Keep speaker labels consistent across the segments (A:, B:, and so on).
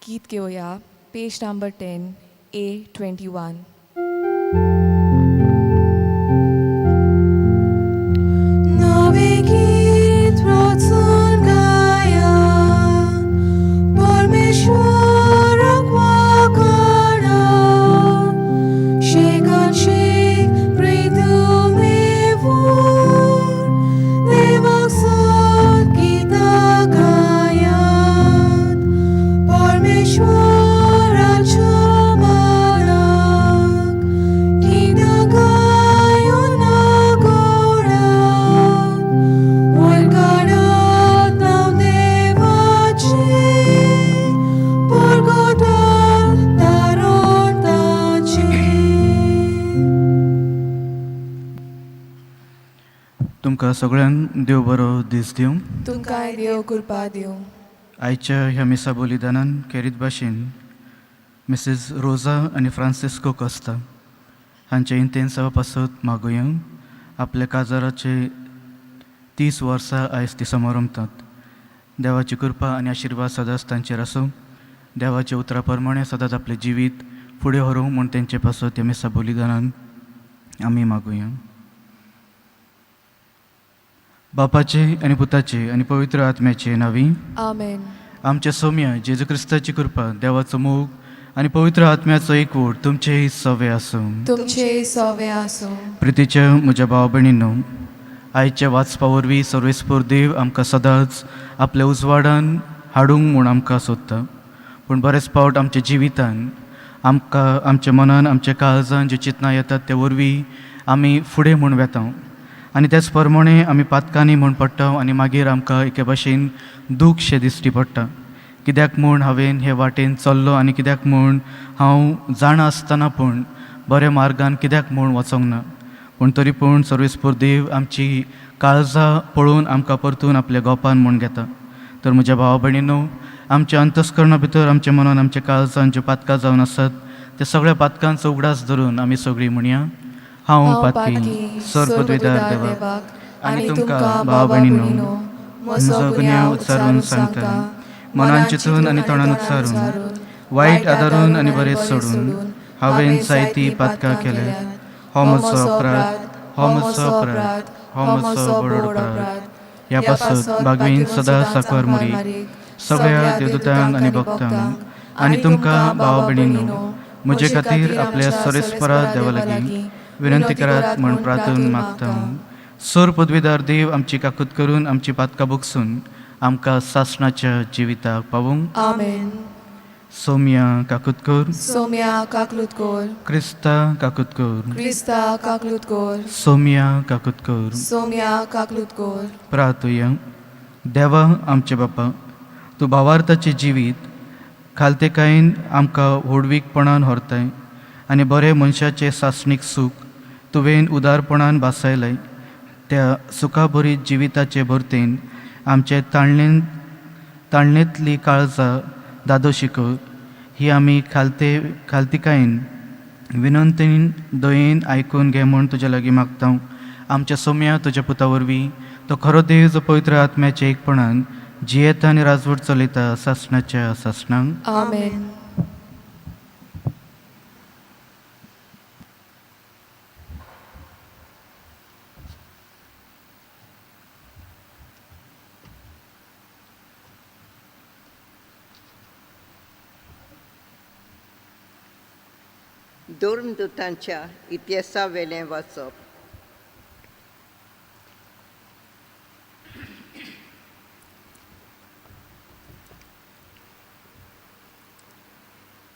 A: गीत घेवया, पेज number 10, A 21. नवें गीत रचून गाया, परमेश्वराक वाखाणा, शेकान शेक प्रीतमेवूर, देवाक सोद गितां गायात, परमेश्वराच्या मानाक गितां गायोन गोडात, वयर काडात नांव देवाचें, परगटात तारण ताचें.
B: तुमकां सगळ्यांक देव बरो दीस दिवं.
A: तुमकांय देव कृपा दिवं.
B: आयच्या ह्या मिसा बलिदानान खेरीत भाशेन मिसीस रोजा आनी फ्रांसिस्को कोस्ता हांचे इंतेन्सावा पासत मागुया. आपल्या काजाराचे 30 वर्सां आयज ती समारंभतात. देवाची कृपा आनी आशिर्वाद सदांच तांचेर आसूं. देवाच्या उतरा प्रमाणे सदांच आपलें जिवीत फुडें व्हरूं म्हूण तेंचे पासत ह्या मिसा बलिदानान आमी मागुया. बापाचे आनी पुताचे आनी पवित्र आत्म्याचे नांवी.
A: आमेन.
B: आमच्या सोम्या जेजू क्रिस्ताची कृपा, देवाचो मोग आनी पवित्र आत्म्याचो एकवट तुमचेय सवे आसूं.
A: तुमचे सवे आसूं.
B: प्रितीच्या म्हज्या भाव भयणींनो, आयच्या वाचपा वरवीं सर्वेस्पर देव आमकां सदांच आपल्या उजवाडान हाडूंक म्हूण आमकां सोदता. पूण बरेच फावट आमच्या जिवितान आमकां आमच्या मनान आमच्या काळजान ज्यो चिंतनां येतात ते वरवीं आमी फुडें म्हूण वेता आनी त्याच प्रमाणे आमी पातकांनी म्हूण पडटा आनी मागीर आमकां एके भाशेन दूखशें दिश्टी पडटा, कित्याक म्हूण हांवें हे वाटेन चल्लो आनी कित्याक म्हूण हांव जाणा आसतना पूण बऱ्या मार्गान कित्याक म्हूण वचोंक ना. पूण तरी पूण सर्वेस्पर देव आमची काळजां पळोवन आमकां परतून आपल्या गोपान म्हूण घेता. तर म्हज्या भावा भयणीनो, आमच्या अंतस्करणा भितर आमच्या मनान आमच्या काळजान ज्यो पातकां जावन आसात त्या सगळ्या पातकांचो उगडास धरून आमी सगळीं म्हणया, हांव पातकी सर पदवीदार देवाक आनी तुमकां भाव भयणीनो म्हजो गुन्यांव उच्चारून सांगता. मनान चिंतून आनी तोंडान उच्चारून, वायट आदारून आनी बरें सोडून हांवें जायतीं पातकां केल्यात. हो म्हजो अपराध, हो म्हजो अपराध, हो म्हजो व्हड अपराध. ह्या पासत बागवीन सदां साकर मुरी, सगळ्या देवदूतांक आनी भक्तांक आनी तुमकां भाव भयणीनो म्हजे खातीर आपल्या सरेस्परा देवा लागीं विनंती करात म्हूण प्रार्थून मागता. सोर पदवीदार देव आमची काकूत करून आमची पातकां भोगसून आमकां सासणाच्या जिविताक पावोवंक.
A: आमेन.
B: सोम्या काकूत कर.
A: सोम्या काकलूत कोर.
B: क्रिस्ता काकूत कर.
A: क्रिस्ता काकलूत कोर.
B: सोम्या काकूत कर.
A: सोम्या काकलूत कोर.
B: प्रार्थुया. देवा आमचे बापा, तूं भावार्थाचें जिवीत खालतेकायेन आमकां व्हडवीकपणान व्हरताय आनी बरे मनशाचें सासणीक सूख तुवें उदारपणान भासायलें. त्या सुखाभरीत जिविताचे भरतेन आमचे ताळणेंतली काळजां धादोशी कर. ही आमी खालतिकायेन विनंतीन दयेन आयकून घे म्हूण तुज्या लागीं मागता. आमच्या सोम्या तुज्या पुता वरवीं, तो खरो देव, जो पवित्र आत्म्याच्या एकपणान जियेता आनी राजवट चलयता सासणाच्या सासणांक.
A: आमेन.
C: धर्मदूतांच्या इतिहासावेलें वाचप.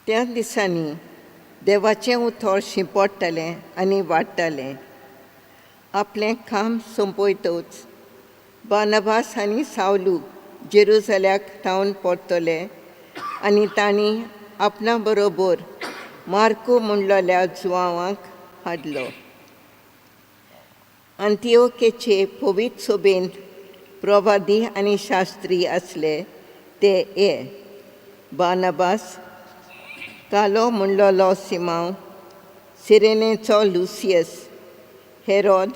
C: त्या दिसांनी देवाचें उतर शिंपडटालें आनी वाडटालें. आपलें काम सोंपयतच बार्नबास आनी सावलू जेरुजल्याक थावन परतले आनी तांणी आपणा बरोबर मार्को म्हणलेल्या जुवांवाक हाडलो. अंतियोकेचे पवित्र सोबेंत प्रवादी आनी शास्त्री आसले ते हे: बार्नबास, कालो म्हणलेलो सिमांव, सिरेनेचो लुसियस, हेरोद,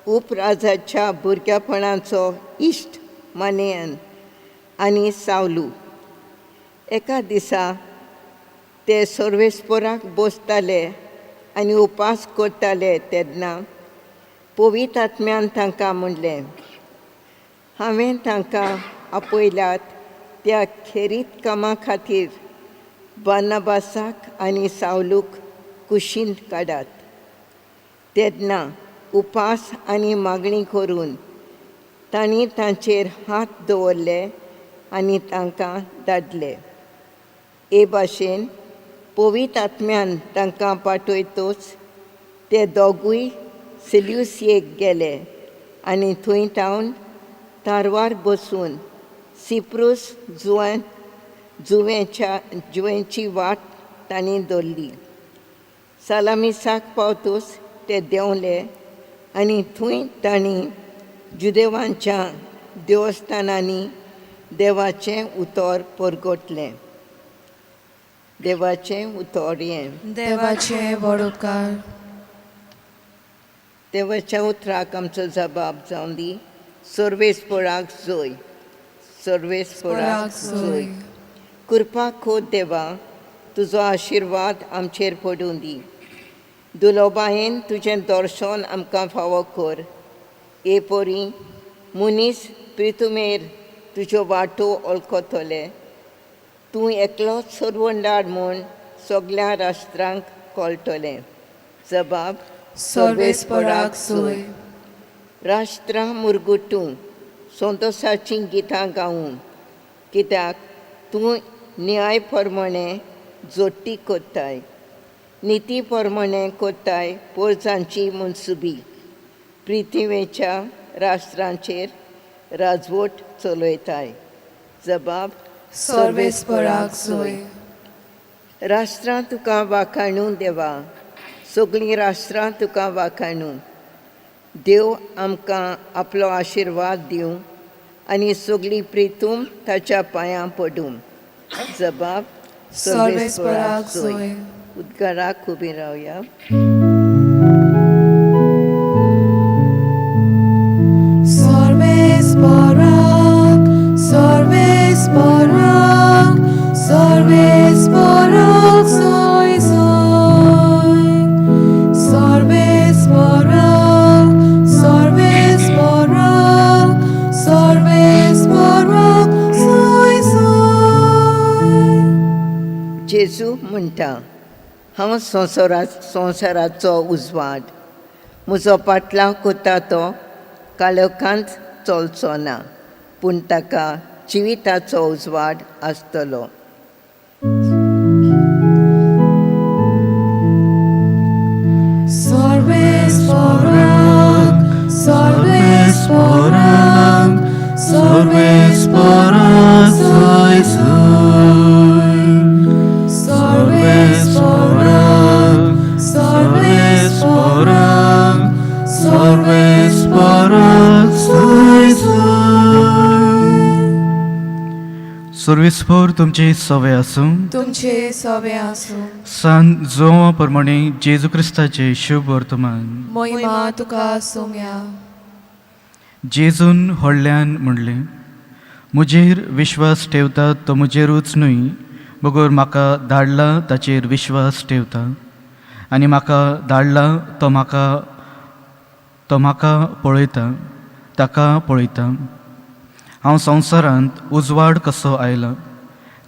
C: उपराजाच्या भुरगेपणाचो इश्ट मानेयन आनी सावलू. एका दिसा ते सर्वेस्पोराक बसताले आनी उपास करताले तेन्ना पवित्र आत्म्यान तांकां म्हणलें, हांवें तांकां आपयल्यात त्या खेरीत कामा खातीर बार्नाबासाक आनी सावलूक कुशीन काडात. तेन्ना उपास आनी मागणी करून तांणी तांचेर हात दवरले आनी तांकां धाडले. हे भाशेन पवित्र आत्म्यान तांकां पाठयतोच ते दोगूय सेल्युसियेक गेले आनी थंय तावन तारवार बसून सिप्रूस जुंव्याची वाट तांणी दवरली. सालामिसाक पावतूच ते देंवले आनी थंय तांणी जुदेवांच्या देवस्थानांनी देवाचें उतर परगटलें. देवाचें उतर हें.
A: देवाचे व्हड उपकार.
C: देवाच्या उतराक आमचो जबाब जावं दी. सर्वेस्पराक जोय. सर्वेस्पराक जोय. कृपा खोद देवा, तुजो आशिर्वाद आमचेर पडूं दी. दुलोबायेन तुजें दर्शन आमकां फावो कर. हे परी मनीस प्रितुमेर तुज्यो वाटो वळखतले. तूं एकलोच सरवंडार म्हूण सगल्या राष्ट्रांक कळटलें. जबाब
A: सर्वेस्पराक जोय.
C: राष्ट्रां मुरगुटूं संतोशाचीं गितां गावूं, कित्याक तूं न्याय प्रमाणे जोडटी कोत्ताय, निती प्रमाणे कोत्ताय पोरसांची मनसुबी. पृथ्वीच्या राष्ट्रांचेर राजवट चलयताय. जबाब
A: सर्वेस्पराक जोय.
C: राष्ट्रां तुका वाखाणूं देवा, सगळीं राष्ट्रां तुका वाखाणूं. देव आमकां आपलो आशिर्वाद दिवं आनी सगळीं प्रितूम ताच्या पांयां पडूं. जबाब
A: सर्वेस्पराक जोय.
C: उद्गाराक उबी रावया.
A: सर्वेस्पराक, सर्वेस्पराक, सर्वेस्पराक जोय जोय. सर्वेस्पराक, सर्वेस्पराक, सर्वेस्पराक जोय जोय.
C: जेजू म्हणटा, हांव संवसाराचो उजवाड. म्हजो पाटलाव करता तो काळोखांत चलचो ना, पूण ताका जिविताचो उजवाड आसतलो.
A: सर्वेस्पराक, सर्वेस्पराक,
B: सर्वेस्पराक जोय जोय.
A: सर्वेस्पराक, सर्वेस्पराक,
B: सर्वेस्पराक जोय जोय. सर्वेस्पर तुमचे सवे आसूं.
A: तुमचे सवे आसूं.
B: सान जोवा प्रमाणे जेजू क्रिस्ताचे शुभ वर्तमान.
A: मोहिमा तुका सोम्या.
B: जेजून व्हडल्यान म्हणलें, म्हजेर विश्वास ठेवता तो म्हजेरूच न्हय, बगर म्हाका धाडला ताचेर विश्वास ठेवता, आनी म्हाका धाडला तो म्हाका पळयता, ताका पळयता. हांव संवसारांत उजवाड कसो आयला,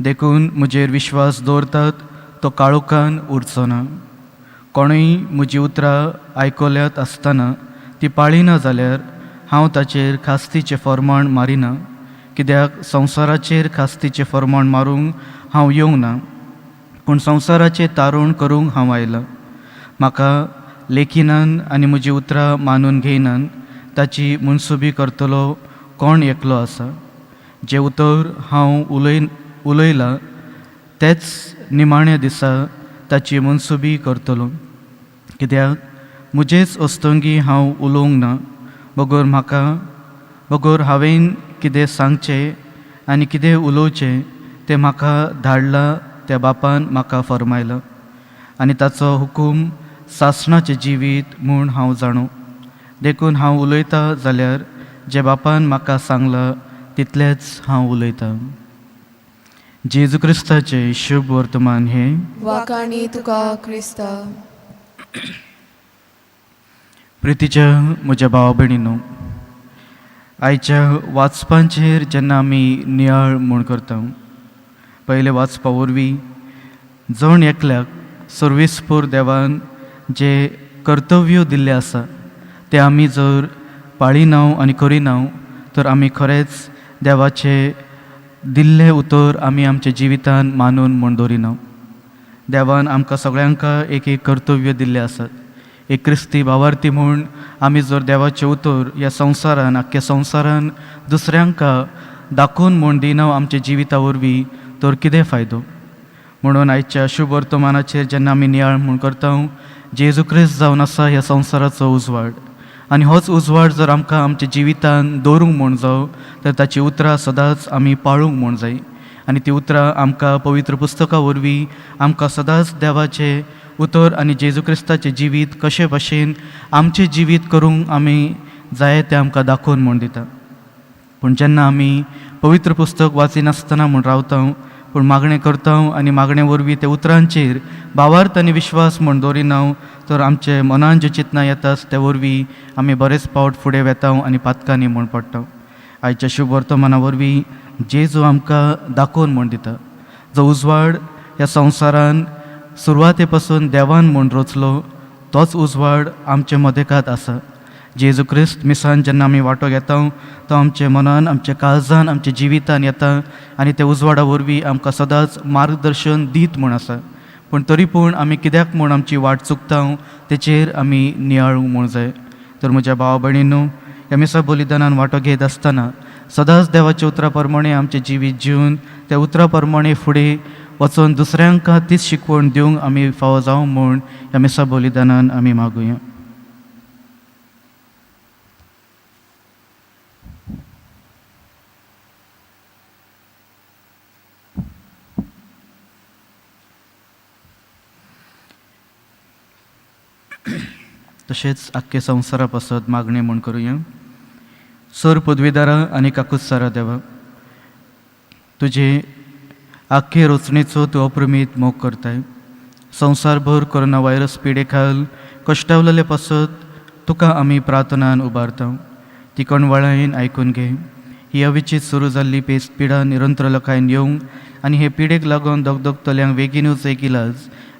B: देखून म्हजेर विश्वास दवरतात तो काळोखान उरचो ना. कोणूय म्हजी उतरां आयकल्यात आसतना ती पाळिना जाल्यार हांव ताचेर खास्तीचें फर्माण मारिना, कित्याक संवसाराचेर खास्तीचें फर्माण मारूंक हांव येवंक ना, पूण संवसाराचें तारूण करूंक हांव आयलां. म्हाका लेखिनान आनी म्हजी उतरां मानून घेयनान ताची मनसुबी करतलो कोण एकलो आसा. जें उतर हांव उलयलां तेच निमाण्या दिसा ताची मनसुबी करतलो, कित्याक म्हजेच अस्तंगी हांव उलोवंक ना, बगर हांवें कितें सांगचें आनी कितें उलोवचें तें म्हाका धाडलां त्या बापान म्हाका फर्मायलां, आनी ताचो हुकूम सासणाचें जिवीत म्हूण हांव जाणो. देखून हांव उलयतां जाल्यार जें बापान म्हाका सांगलां तितलेंच हांव उलयतां. जेजू क्रिस्ताचें शुभ वर्तमान हें.
A: वाखाणी तुका क्रिस्ता.
B: प्रितीच्या म्हज्या भावा भयणीनो, आयच्या वाचपांचेर जेन्ना आमी नियाळ म्हूण करता, पयले वाचपा वरवीं जण एकल्याक सर्वेस्पोर देवान जें कर्तव्य दिल्लें आसा तें आमी जर पाळिना आनी करिना तर आमी खरेंच देवाचें दिल्लें उतर आमी आमच्या जिवितान मानून म्हूण दवरिना. देवान आमकां सगळ्यांक एक एक कर्तव्य दिल्लें आसात. एक क्रिस्ती भावार्थी म्हूण आमी जर देवाचें उतर ह्या संवसारान, आख्ख्या संवसारान दुसऱ्यांक दाखोवन म्हूण दिना आमच्या जिविता वरवीं तर कितें फायदो? म्हणून आयच्या शुभ वर्तमानाचेर जेन्ना आमी नियाळ म्हूण करता, जेजू क्रिस्त जावन आसा ह्या संवसाराचो उजवाड आनी होच उजवाड जर आमकां आमच्या जिवितान दवरूंक म्हूण जावो तर ताचीं उतरां सदांच आमी पाळूंक म्हूण जाय आनी ती उतरां आमकां पवित्र पुस्तका वरवीं आमकां सदांच देवाचें उतर आनी जेजू क्रिस्ताचें जिवीत कशे भशेन आमचें जिवीत करूंक आमी जाय तें आमकां दाखोवन म्हूण दिता. पूण जेन्ना आमी पवित्र पुस्तक वाचिनासतना म्हूण रावता, पूण मागणें करता आनी मागणे वरवीं त्या उतरांचेर भावार्थ आनी विश्वास म्हूण दवरिना तर आमचे मनान ज्यो चिंतनां येतात त्या वरवीं आमी बरेच पावट फुडें वेता आनी पातकांनी म्हूण पडटा. आयच्या शुभ वर्तमाना वरवीं जेजू आमकां दाखोवन म्हूण दिता, जो उजवाड ह्या संवसारान सुरवाते पासून देवान म्हूण रचलो तोच उजवाड आमचे मदेकात आसा. जेजू क्रिस्त मिसान जेन्ना आमी वांटो घेता तो आमचे मनान, आमच्या काळजान, आमच्या जिवितान येता आनी त्या उजवाडा वरवीं आमकां सदांच मार्गदर्शन दीत म्हूण आसा. पूण तरी पूण आमी कित्याक म्हूण आमची वाट चुकता तेचेर आमी नियाळूंक म्हूण जाय. तर म्हज्या भावा भयणींनो, ह्या मिसा बलिदानान वांटो घेत आसतना सदांच देवाच्या उतरा प्रमाणे आमचें जिवीत जिवन त्या उतरा प्रमाणे फुडें वचून दुसऱ्यांक तीच शिकवण दिवंक आमी फावो जावं म्हूण ह्या मिसा बलिदानान आमी मागुया. तशेंच आख्खे संवसारा पासत मागणें म्हूण करुया. सर पदवीदारा आनी काकुत्सारा देवा, तुजे आख्खे रचणेचो तूं अप्रमीत मोग करताय. संवसारभर कोरोना व्हायरस पिडे खाल कश्टावलेले पासत तुका आमी प्रार्थनान उबारता. ती कणवळायेन आयकून घे. ही अविचीत सुरू जाल्ली पेस पिडा निरंतर लोकांक येवंक आनी हे पिडेक लागून दगदगतल्यांक बेगीनूच एक इलाज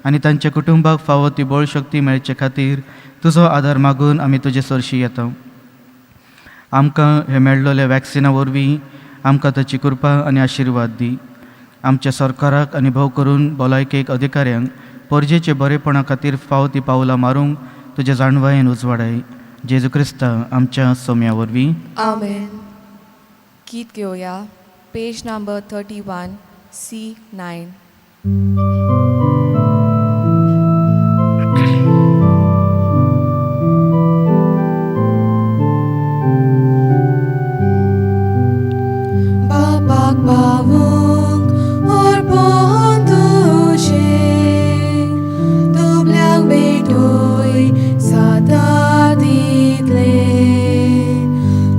B: आनी तांच्या कुटुंबाक फावो ती बळशक्ती मेळचे खातीर तुजो आदार मागून आमी तुजे सरशी येता. आमकां हे मेळ्ळोले वॅक्सिना वरवीं आमकां ताची कृपा आनी आशिर्वाद दी. आमच्या सरकाराक आनी भोव करून भलायकेक अधिकाऱ्यांक परजेचे बरेपणा खातीर फावो ती पावलां मारूंक तुजे जाणवायेन उजवाडाय. जेजू क्रिस्ता आमच्या सोम्या वरवीं.
A: आमेन. गीत घेवया, पेज नंबर 31, C9. बापाक पावूंक ओर्पोन तुजें, दुबल्यांक भेटोय जाता तितलें.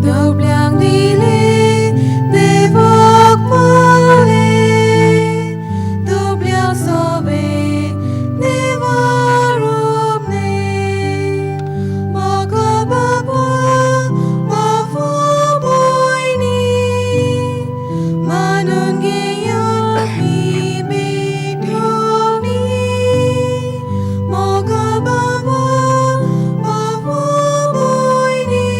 A: दुबल्यांक दिलें देवाक पावलें, दुबल्यांक सोबें देवा रूपणें. म्हाका बाबा बाबा भयणी, मानून घेयात ही भेटवणी. म्हाका बाबा बाबा भयणी,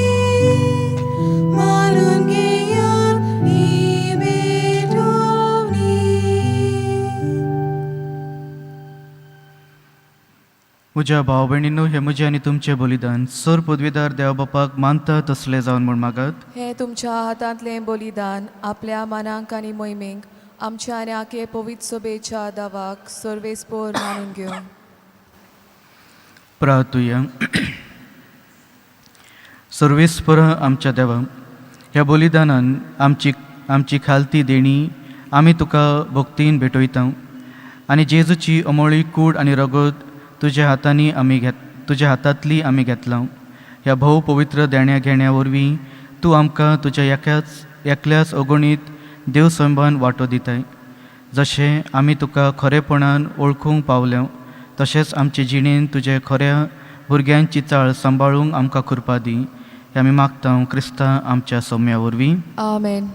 A: मानून घेयात ही भेटवणी.
B: म्हज्या भाव भयणींनो, हें म्हजें आनी तुमचें बलिदान सर पदवीदार देव बापाक मानता तसलें जावन म्हूण मागात.
A: हें तुमच्या हातांतलें बलिदान आपल्या मनाक आनी मोहिमेक आमच्या आनी आखे पवित्र सभेच्या दावाक सर्वेस्पोर मानून घेवं.
B: प्रार्थुया. सर्वेस्पर आमच्या देवा, ह्या बलिदानान आमची आमची खालती देणी आमी तुका भक्तीन भेटयता आनी जेजूची अमोळी कूड आनी रगत तुज्या हातांनी आमी घेत तुज्या हातांतली आमी घेतला. ह्या भोव पवित्र देण्या घेण्या वरवीं तूं आमकां तुज्या एकाच एकल्याच अगणीत देव संबान वांटो दिताय. जशें आमी तुका खरेपणान वळखूंक पावले तशेंच आमचे जिणेन तुजे खऱ्या भुरग्यांची चाळ सांबाळूंक आमकां कृपा दी हें आमी मागता क्रिस्ता आमच्या सोम्या वरवीं.
A: आमेन.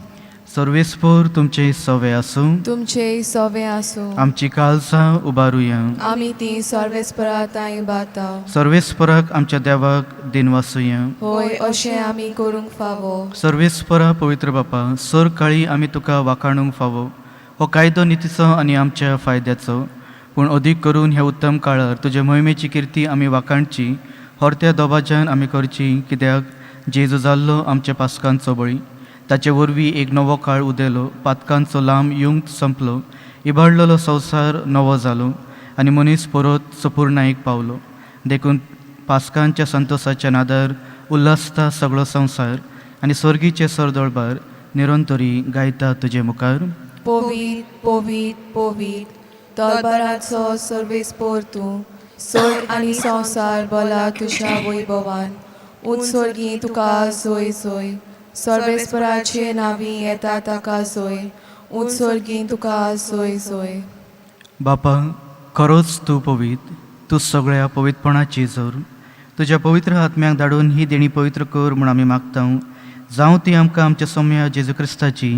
B: सर्वेस्पोर तुमचे सवे आसूं.
A: तुमचे सोवे आसूं.
B: आमची काळजां उबारुया.
A: आमी ती सर्वेस्परा तांय बाता.
B: सर्वेस्पराक आमच्या देवाक दिनवासुया.
A: होय, अशें आमी करूंक फावो.
B: सर्वेस्परा पवित्र बापा, सर काळी आमी तुका वाखाणूंक फावो. हो कायदो नितीचो आनी आमच्या फायद्याचो, पूण अदीक करून ह्या उत्तम काळार तुजे मोहिमेची किर्ती आमी वाखाणची. हरत्या दबाज्यान आमी करची, कित्याक जेजू जाल्लो आमच्या पासकांचो बळी. ताचे वरवीं एक नवो काळ उदेलो, पातकांचो लांब युंग संपलो, इबाडलेलो संवसार नवो जालो आनी मनीस परत सपुर्णायेक पावलो. देखून पासकांच्या संतोसाच्या नादार उल्हासता सगळो संवसार आनी स्वर्गीचे सरदळबार निरंतरी गायता तुजे मुखार.
A: पवीत पवीत पवीत तलबाराचो सर्वेस्पोर तूं, सोड आनी संवसार बोला तुज्या वैभवान. उत्सर्गी तुका सोय सोय, सर्वेस्पराचे नावी येता ताका सोय, उत्सर्गी तुका सोय सोय.
B: बापा, खरोच तूं पवीत, तूं सगळ्या पवित्रपणाची जोर. तुज्या पवित्र आत्म्याक धाडून ही देणी पवित्र कर म्हूण आमी मागता. जावं ती आमकां आमच्या सोम्या जेजू क्रिस्ताची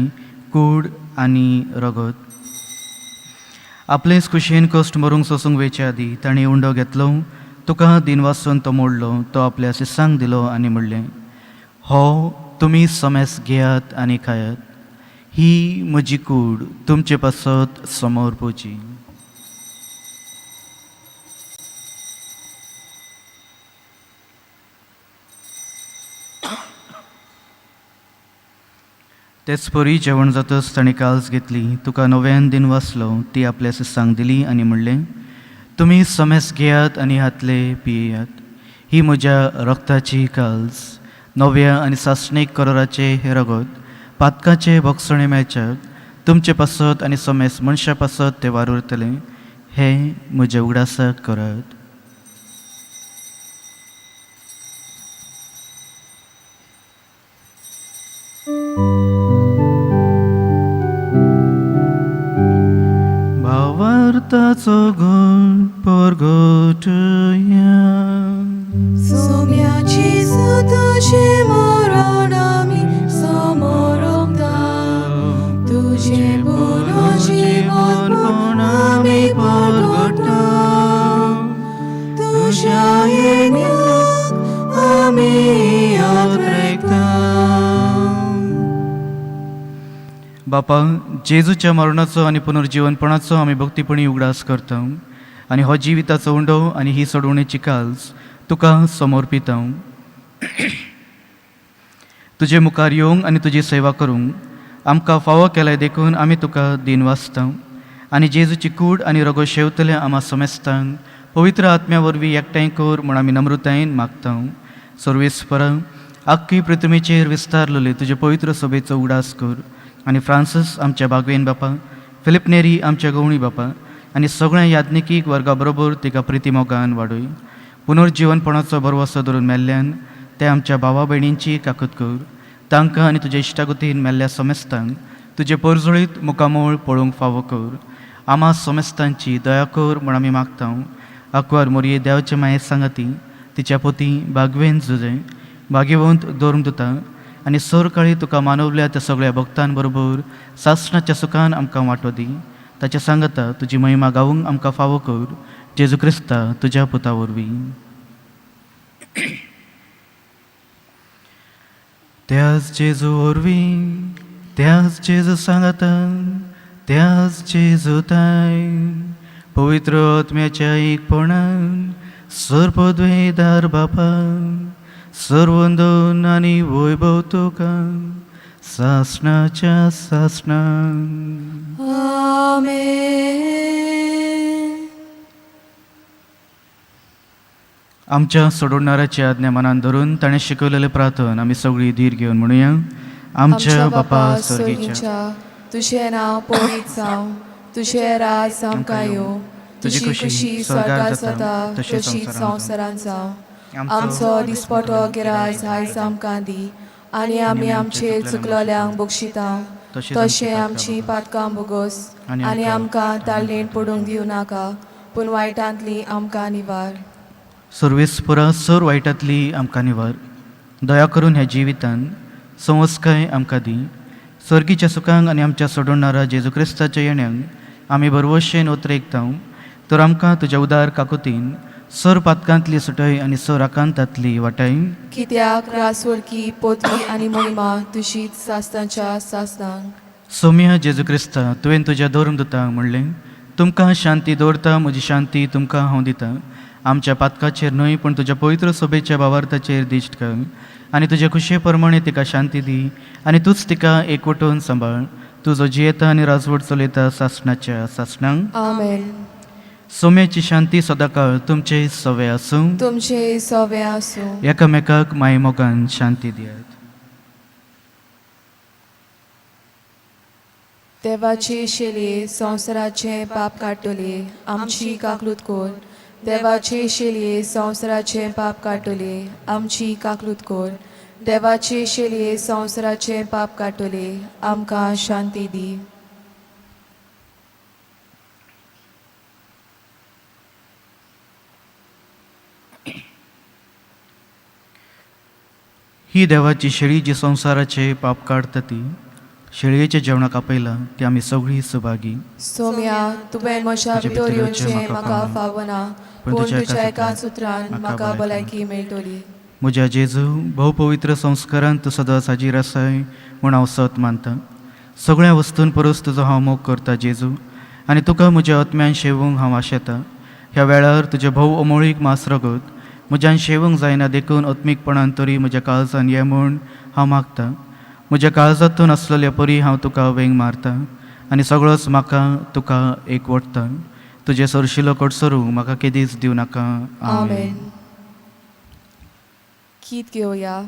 B: कूड आनी रगत. आपलेच खुशयेन कश्ट मरूंक सोसूंक वेचे आदीं ताणें उंडो घेतलो, तुका दिनवासून तो मोडलो, तो आपल्या शिसांक दिलो आनी म्हणलें, हो तुमी समेस घेयात आनी खायात. ही म्हजी कूड तुमचे पासत समोर पोवची. तेच परी जेवण जातच ताणें काल्स घेतली, तुका नव्यान दिन वाचलो, ती आपल्या शिसांक दिली आनी म्हणलें, तुमी समेस घेयात आनी हातले पियेयात. ही म्हज्या रक्ताची काल्स, नव्या आनी सासणीक कराराचें हें रगत पातकाचें भोगसणें मेळच्याक तुमचे पासत आनी समेस मनशां पासत तें वारुरतलें. हें म्हज्या उगडासाक करात. भावार्थाचो गुण परगटया.
A: सोम्याची तुझे मरण आमी समोरता, तुझे पुनर्जीवन आमी परगटा, तुझ्या येण्याक आमी यात्रेकता.
B: बापा, जेजूच्या मरणाचो आनी पुनर्जीवनपणाचो आमी भक्तीपणी उगडास करता आनी हो जिविताचो उंडो आनी ही सोडवणेची काल्स तुका समर्पिता. तुजे मुखार येवंक आनी तुजी सेवा करूंक आमकां फावो केलाय देखून आमी तुका दिन वाचता आनी जेजूची कूड आनी रगो शेवतले आमा समेस्तांक पवित्र आत्म्या वरवीं एकठांय कर म्हूण आमी नम्रतायेन मागता. सर्वेस्परा, आख्खी पृथ्वीचेर विस्तारलेले तुजे पवित्र सभेचो उगडास कर आनी फ्रांसीस आमच्या बागवेन बापा, फिलीप नेरी आमच्या गवणी बापा आनी सगळ्या याज्ञिकीक वर्गा बरोबर तिका प्रिती मोगान वाडय. पुनर्जीवनपणाचो भरवसो धरून मेल्ल्यान ते आमच्या भावा भयणींची काकूत कर. तांकां आनी तुज्या इश्टागतीन मेल्ल्या समेस्तांक तुजे परजळीत मुखामळ पळोवंक फावो कर. आमा समेस्तांची दया कर म्हूण आमी मागता. आकवार मोरये देवाचे माये सांगाती तिच्या पोती बागवेन जुजे भाग्यवंत दवरूंक दिता आनी सरकाळी तुका मानवल्या त्या सगळ्या भक्तांबरोबर सासणाच्या सुखान आमकां वांटो दी. ताच्या सांगता तुजी महिमा गावूंक आमकां फावो कर. जेजू क्रिस्ता तुज्या पुता वरवीं. त्याच जेजू वरवीं, त्याच जेजू सांगाता, त्याच जेजू ताय पवित्र आत्म्याच्या एकपणान सर्पद्वेदार बापा, सर्वंदन आनी वैभव तुका सासणाच्या सासणान.
A: आमेन.
B: आमच्या सोडवणाराची आज्ञा मनान धरून ताणें शिकवलेलें प्रार्थन आमी सगळीं धीर घेवन म्हणुया. आमच्या बापा स्वर्गीच्या,
A: तुझें नांव पवित्र जावं, तुझें राज आमकां येवं, तुजी खुशी स्वर्गात जाता तशी संवसारांत जावं. आमचो दिसपटो गिराज आयज आमकां दी आनी आमी आमचेर चुकलोल्यांक बक्षिता तशें आमची पातकां भोगोस आनी आमकां ताळणेन पडूंक दिवं नाका, पूण वायटांतली आमकां निवार.
B: सर्वेस्पुरा सर वायटांतली आमकां निवार. दया करून ह्या जिवितान संवस्काय आमकां दी. सर्गीच्या सुखांक आनी आमच्या सोडवणारा जेजू क्रिस्ताच्या येण्यांक आमी बरवशेन उतरेकता, तर आमकां तुज्या उदार काकुतीन सर पातकांतली सुटय आनी सर आकांतांतली वाटाय.
A: कित्याक रासवळकी पोतवी आनी मोहिमा तुजीच सासणाच्या सासणांक.
B: सोम्या जेजू क्रिस्ता, तुवें तुज्या धर्मदुतांक म्हणलें, तुमकां शांती दवरता, म्हजी शांती तुमकां हांव दितां. आमच्या पातकाचेर न्हय पूण तुज्या पवित्र सोबेच्या बावार्थाचेर दिश्ट कर आनी तुजे खुशये प्रमाणे तिका शांती दी आनी तूंच तिका एकवटून सांबाळ. तुजो जियेता आनी राजवट चलयता सासणाच्या सासणांक.
A: आमेन.
B: सोम्याची शांती सदांकाळ तुमचे सवे आसूं.
A: तुमचे सवे आसूं.
B: एकामेकाक मायमोगान शांती दियात.
A: देवाची शेलये संवसाराचें पाप काडटली, आमची काकलूत कोर. देवाची शेलये संवसाराचें पाप काडटली, आमची काकलूत कोर. देवाची शेलये संवसाराचें पाप काडटली, आमकां शांती दी.
B: ही देवाची शेळी जी संवसाराचे पाप काडटा ती शेळयेच्या जेवणाक आपयला ती आमी सगळीं सुभागी.
A: सोम्या, तुवें म्हज्या भितर येवचें म्हाका फावना, पूण तुज्या एका सुत्रान म्हाका भलायकी मेळटली.
B: म्हज्या जेजू, भोवपवित्र संस्कारान तूं सदांच हाजीर आसाय म्हूण हांव सत मानता. सगळ्या वस्तून परस तुजो हांव मोग करता जेजू, आनी तुका म्हज्या आत्म्यान शेवूंक हांव आशेतां. ह्या वेळार तुजें भोव अमोळीक मास रगत म्हज्यान शेवूंक जायना, देखून आत्मीकपणान तरी म्हज्या काळजान ये म्हूण हांव मागतां. म्हज्या काळजांतून आसलेले परी हांव तुका वेंग मारता आनी सगळोच म्हाका तुका एकवटता. तुजें सरशिलो कडसरूंक म्हाका केदीच दिवं नाका.
A: आमेन. गीत घेवया,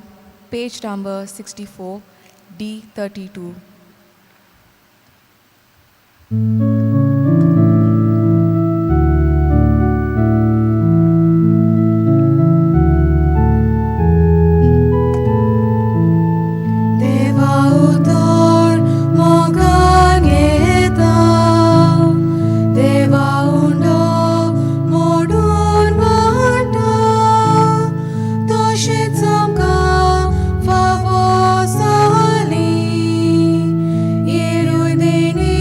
A: पेज नंबर 64, D32. देवा उतर मोगान येता, देवा उंडो मोडून वाटा, तशेंच आमकां फावो जाली येरुदेनी.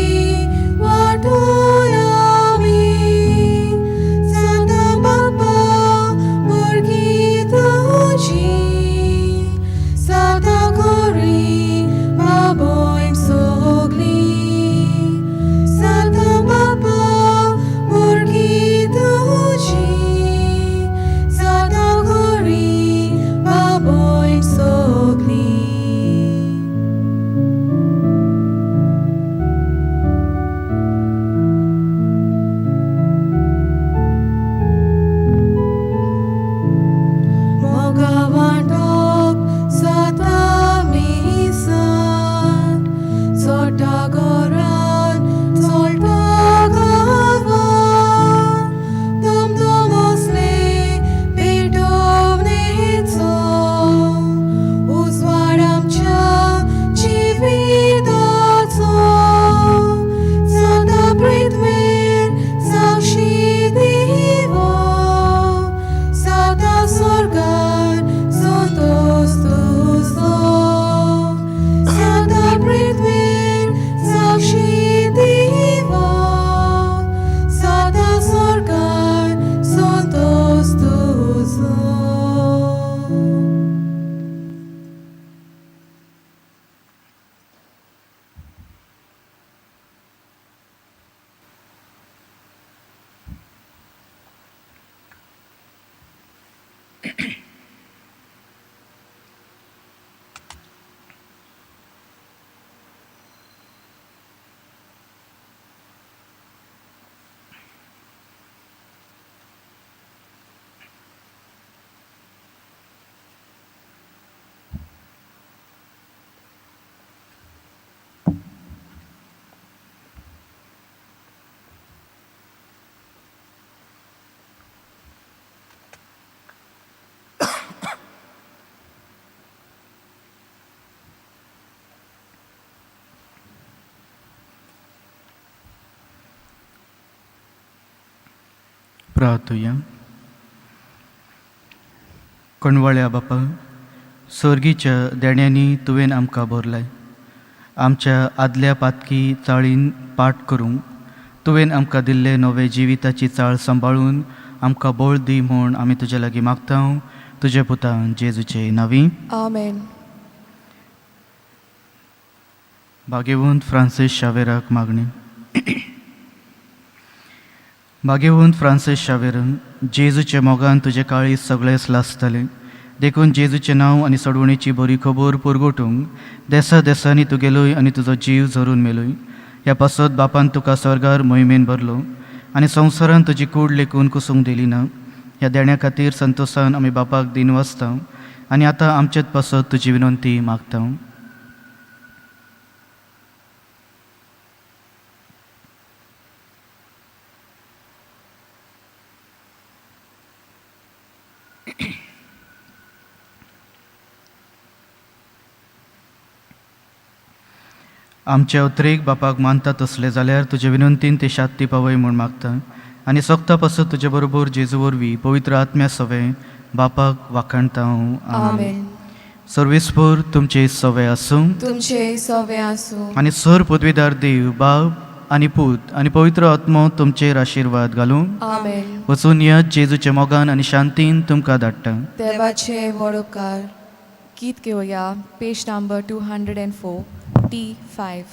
B: प्रार्थुया. कणवळ्या बापा, सर्गीच्या देण्यांनी तुवें आमकां भरलाय. आमच्या आदल्या पातकी चाळीन पाठ करूंक तुवें आमकां दिल्ले नवे जिविताची चाळ सांबाळून आमकां बळ दी म्हूण आमी तुज्या लागीं मागता, तुज्या पुतान जेजूचे नांवी.
A: आमेन.
B: भाग्यवंत फ्रांसीस शावेराक मागणी. भाग्यवंत फ्रांसीस शावेर, जेजूच्या मोगान तुजें काळीज सगळेंच लासतलें. देखून जेजूचें नांव आनी सोडवणीची बरी खबर पुरगोटूंक देसा देसांनी तूं गेलोय आनी तुजो जीव झरून मेलोय. ह्या पासत बापान तुका स्वर्गार मोहिमेन भरलो आनी संवसारान तुजी कूड लेखून कुसूंक दिली ना. ह्या देण्या खातीर संतोसान आमी बापाक दिन वाचता आनी आतां आमचेच पासत तुजी विनंती मागता. आमच्या उतरेक बापाक मानता तसले जाल्यार तुजे विनंतीन ते शांती पावय म्हूण मागता आनी सोगता पासत तुजे बरोबर जेजू वरवीं पवित्र आत्म्या सवें बापाक वाखाणता हांव.
A: आमेन.
B: सर्वेस्पोर तुमचे सवे आसूं.
A: तुमचे सवे आसूं.
B: आनी सर पदवीदार देव बाप आनी पूत आनी पवित्र आत्मो तुमचेर आशिर्वाद घालूं.
A: आमेन.
B: वचून येत, जेजूच्या मोगान आनी शांतीन तुमकां धाडटा.
A: देवाचे व्हड उपकार. गीत घेवया, page number 204, T 5.